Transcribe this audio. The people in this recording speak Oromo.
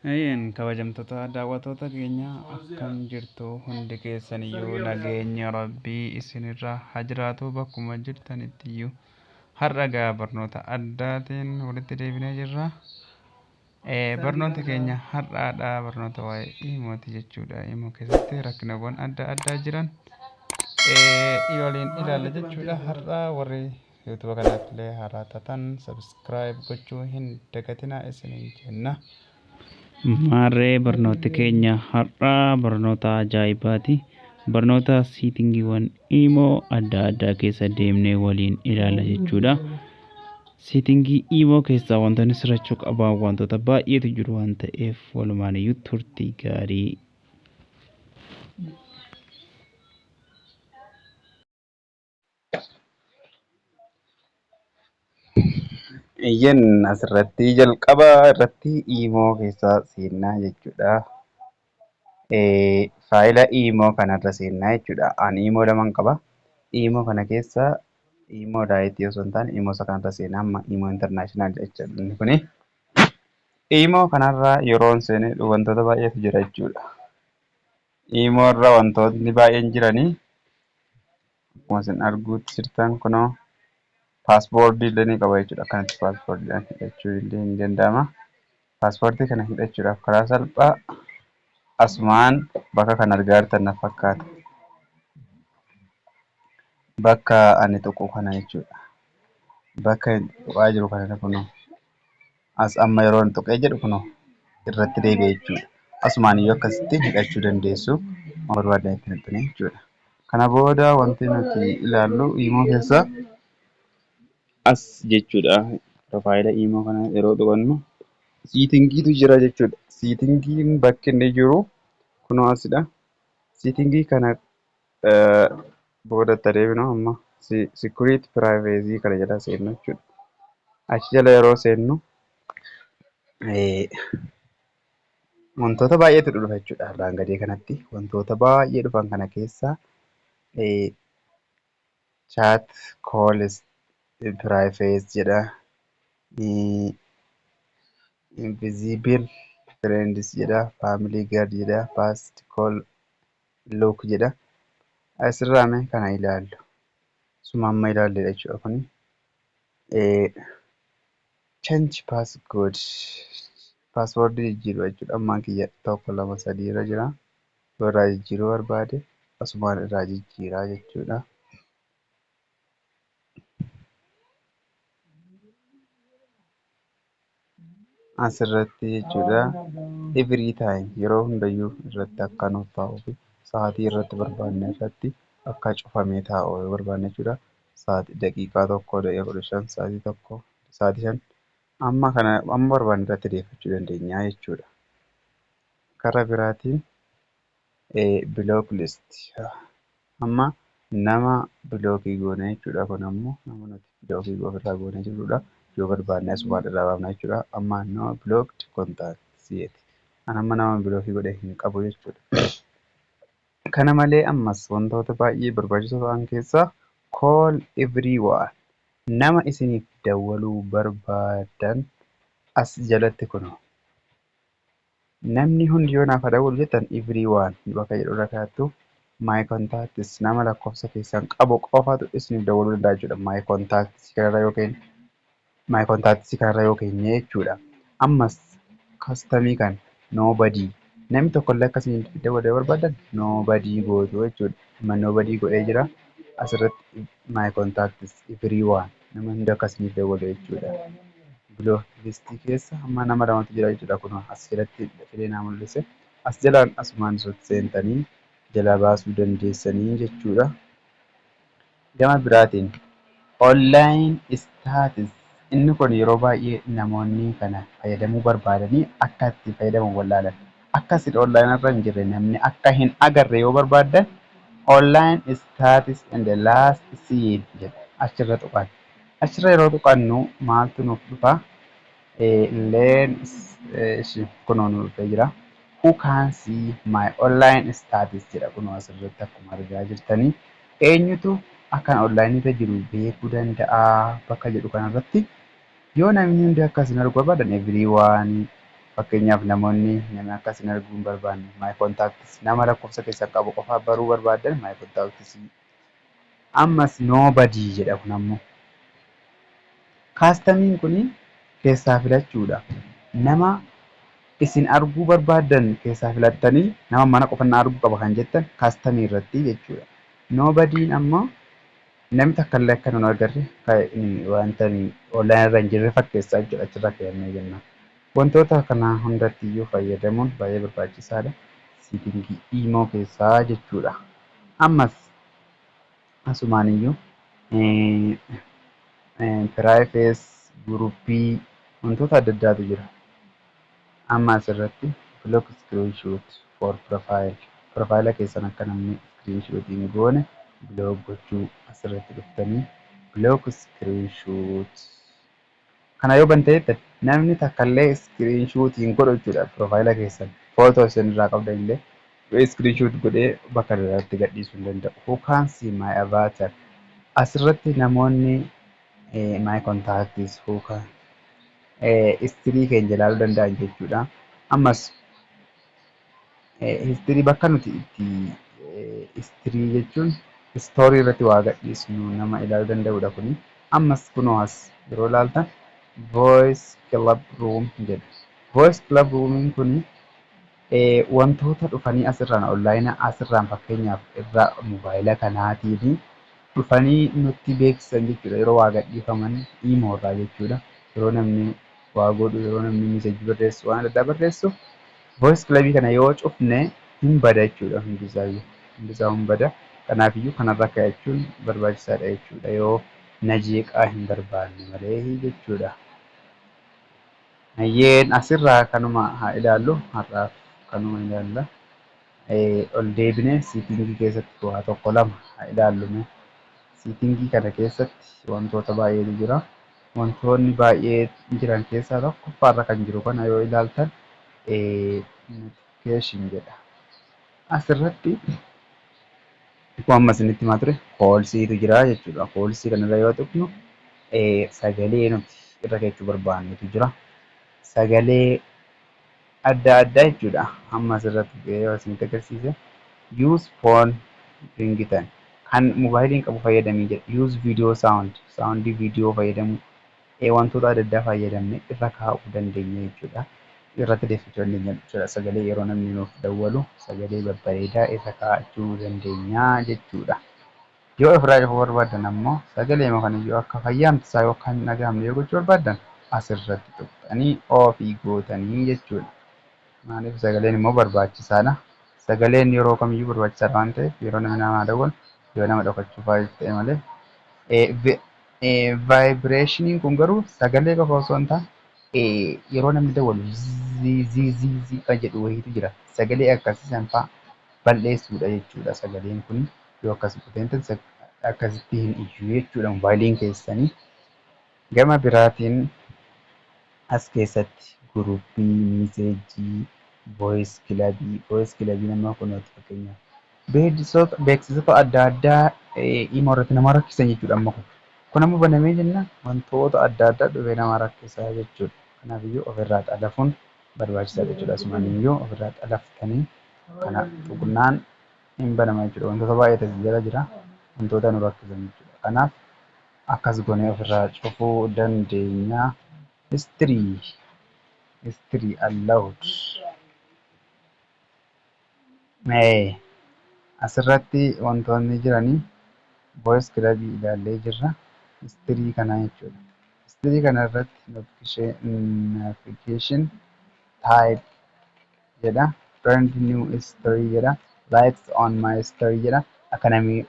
Eeyyeen, kabajamtoota daawwattoota keenya, akkam jirtu? Hundi keessaniyyuu nageenya Rabbii isinirra haa jiraatu bakkuma jirtanitti. Har'a gaa barnoota addaatiin walitti deebinee jirra. Barnoota keenya har'aadha, barnoota waa'ee imooti jechuudha. Imoo keessatti rakkinawwan adda addaa jiran waliin ilaalla jechuudha. Har'a warri YouTube kanaaf illee haaraa taatan subscribe gochuu hin dagatinaa isiniin jenna. Maarree, barnooti keenya har'aa barnoota ajaa'ibaati. Barnoota settingiiwwan imoo adda addaa keessa deemnee waliin ilaalla jechuudha. Settingii imoo keessaa wantoonni sirrachuu qaban wantoota baay'eetu jiru waan ta'eef, walumaan iyyuu turtii gaarii. Eeyyeen, asirratti jalqaba irratti imoo keessa seennaa jechuudha. Faayila imoo kanarra seennaa jechuudha. Ani imoo laman qaba. Imoo kana keessa imoo Lite osoo hin taane imoo isa kanarra seenaa, amma imoo international jechuudha inni kuni. Imoo kanarra yeroon seene wantoota baay'eetu jira jechuudha. Imoo irra wantootni baay'een jiranii, akkuma isin arguutti jirtan, kunoo passwordii illee ni qaba jechuudha. Akkanatti passwordiidhaan hidhachuu illee ni danda'ama. Passwordii kana hidhachuudhaaf karaa salphaa asumaan bakka kan argaa jirtan na fakkaata. Bakka ani tuqu kana jechuudha. Bakka tuqaa jiru kana, kunoo as amma yeroo ani tuqee jedhu, kunoo irratti deebi'e jechuudha. Asumaan iyyuu akkasitti hidhachuu dandeessu, waan barbaadan itti naqxanii jechuudha. Kana booda wanti nuti ilaallu imoo keessa as jechuudha. Profile imoo kana yeroo tuqannu settingiitu jira jechuudha. Settingiin bakki inni jiru kunoo asidha. Settingii kana boodatti adeemnu, amma security privacy kana jala seennu jechuudha. Achi jala yeroo seennu wantoota baay'eetu dhufa jechuudha. Irraan gadee kanatti wantoota baay'ee dhufan kana keessaa chat, calls privacy jedha. Invisible friends jedha. Family guard jedha. Past call lock jedha. Asirraa mee kana ilaallu. Suma amma ilaalledha jechuudha kuni. Change passcode, passwordii jijjiiruu jechuudha. Ammaan kiyya 1 2 3 irra jira. Yoo irraa jijjiiruu barbaade asumaan irraa jijjiiraa jechuudha. Asirratti jechuudha, every time, yeroo hundayyuu irratti akka nuuf taa'uu fi sa'aatii irratti barbaanne irratti akka cufamee taa'u yoo barbaanne jechuudha. Sa'aatii daqiiqaa 1, daqiiqaa 15, sa'aatii 1, sa'aatii 5, amma kana amma barbaanne irratti deeffachuu dandeenya jechuudha. Karaa biraatiin block list, amma nama blockii goone jechuudha. Kun ammoo nama nuti blockii ofirraa goonee jirrudha. Yoo barbaanne asumaan irraa baafna jechuudha. Amma no blocked contacts jedhe. An amma nama blockii godhe hin qabu jechuudha. Kana malee ammas wantoota baay'ee barbaachisoo ta'an keessaa call everyone, nama isiniif dawwaluu barbaadan as jalatti kunoo. Namni hundi yoo naaf haa dawwalu jettan, everyone bakka jedhu irra kaa'attu. My contacts, nama lakkoofsa keessan qabu qofatu isiniif dawwaluu danda'a jechuudha. My contacts kanarra yoo keenye jechuudha. Ammas customii kan nobody, namni tokkollee akka isiniif dawwalu yoo barbaadan nobody gootu jechuudha. Amma nobody godhee jira. Asirratti my contacts, everyone, nama hundi akka isiniif dawwalu jechuudha. Block listii keessa amma nama lamatu jira jechuudha. Kun as jalatti fidee naa mul'ise. As jalaan asumaan seentanii jalaa baasuu dandeessanii jechuudha. Gama biraatiin online status, inni kun yeroo baay'ee namoonni kana fayyadamuu barbaadanii akka itti fayyadaman wallaalan. Akka isin online irra hin jirre namni akka hin agarre yoo barbaaddan, online status and the last seen jedha, achirra tuqan. Achirra yeroo tuqannu maaltu nuuf dhufa? Leen kunoo nu dhufee jira. "Who can see my online status?" jedha, kunoo asirratti akkuma argaa jirtanii. Eenyutu akkan online irra jiru beekuu danda'a bakka jedhu kanarratti, yoo namni hundi akka isin argu barbaadan everyone, Fakkeenyaaf namoonni nama akka isin arguu hin barbaanne, my contacts, nama lakkoofsa keessan qabu qofa baruu barbaadan my contacts. Ammas nobody jedha kun ammoo. Customiin kun keessaa filachuudha. Nama isin arguu barbaaddan keessaa filattanii nama mana qofa na arguu qaba kan jettan customii irratti jechuudha. Nobodyn ammoo namni takka illee akka nun agarre wanta onlineii irra hin jirre fakkeessaa jechuudha achirra keewwannee jenna. Wantoota kana hundatti iyyuu fayyadamuun baay'ee barbaachisaadha. Settingii imo keessaa jechuudha. Ammas asumaan iyyuu privacy, groupii, wantoota adda addaatu jira. Amma asirratti block screenshot for profile. Profile keessan akka namni screenshot hin goone block gochuu asirratti dhuftanii block screenshot. Kana yoo bante namni takka illee screenshot hin godhu jechuudha profile keessan. Footoo isin irraa qabdan illee screenshot godhee bakka biraatti gadhiisuu hin danda'u. Who can see my avatar? Asirratti namoonni my contacts, who can history keenya ilaaluu danda'an jechuudha. Ammas history bakka nuti itti, history jechuun story irratti waa gadhiisnu nama ilaaluu danda'udha kuni. Ammas kunoo as yeroo ilaaltan voice club room jedha. Voice club roomiin kuni wantoota dhufanii asirraan onlineii asirraan fakkeenyaaf irraa mobaayila kanaatiin dhufanii nutti beeksisan jechuudha. Yeroo waa gadhiifaman imo irraa jechuudha. Yeroo namni waa godhu, yeroo namni messageii barreessu, waan adda addaa barreessu, voice clubii kana yoo cufne hin bada jechuudha hundisaayyuu. Hundisaa hin bada. Kanaafiyyuu kanarra kaa'achuun barbaachisaadha jechuudha. Yoo na jeeqaa hin barbaanne malee jechuudha. Hayyeen asirraa kanuma haa ilaallu, har'aaf kanuma ilaalla. Ol deebinee settingii keessatti waa tokko lama haa ilaallu. Settingii kana keessatti wantoota baay'eetu jira. Wantoonni baay'ee jiran keessaa tokkoffaarra kan jiru kana yoo ilaaltan notification jedha. Asirratti akkuma amma isinitti himaa ture callsiitu jira jechuudha. Callsii kanarra yoo tuqnu sagalee nuti irra keechuu barbaannutu jira. Sagalee adda addaa jechuudha. Amma asirratti yoo isinitti agarsiise, use phone ringtone, kan mobaayiliin qabu fayyadamii jedha. Use video sound, soundii viidiyoo fayyadamuu, wantoota adda addaa fayyadamne irra kaa'uu dandeenya jechuudha. Irratti deeffachuu dandeenya jechuudha. Sagalee yeroo namni nuuf dawwalu sagalee babbareedaa irra kaa'achuu dandeenya jechuudha. Yoo ofirraa cufuu barbaaddan ammoo sagalee kanayyuu akka fayyaamti isaa yookaan hin dhaga'amne yoo gochuu barbaaddan asirratti tuqxanii offii gootanii jechuudha. Maaliif, sagaleen immoo barbaachisaadha. Sagaleen yeroo kamiyyuu barbaachisaadha waan ta'eef, yeroo namni namaa dawwalu yoo nama dhokachuu fa'aa ta'e malee. Vibrationiin kun garuu sagalee qofa osoo hin taane yeroo namni dawwalu zii zii zii zii kan jedhu wayiitu jira. Sagalee akkasii san fa'aa balleessuudha jechuudha. Sagaleen kun yoo akkas gootan akkasitti hin iyyu jechuudha mobaayiliin keessanii. Gama biraatiin as keessatti groupii, messageii, voice clubii, voice clubii nama kunuuti fakkeenyaaf. Beeksisoota adda addaa imo irratti nama rakkisan jechuudha amma kun. Kun ammoo banamee jennaan wantoota adda addaa dhufee nama rakkisaa jechuudha. Kanaafiyyuu ofirraa xalafuun barbaachisaadha jechuudha. Asumaaniyyuu ofirraa xalaftanii kana tuqnaan hin banama jechuudha. Wantoota baay'eetu as jala jira. Wantoota nu rakkisan jechuudha. Kanaaf akkas goonee ofirraa cufuu dandeenya. History, history allowed. Asirratti wantoonni jiranii voice clubii ilaallee jirra. History kana jechuudha. History kana irratti notification type jedha. Friend new story jedha. Likes on my story jedha. Akka namni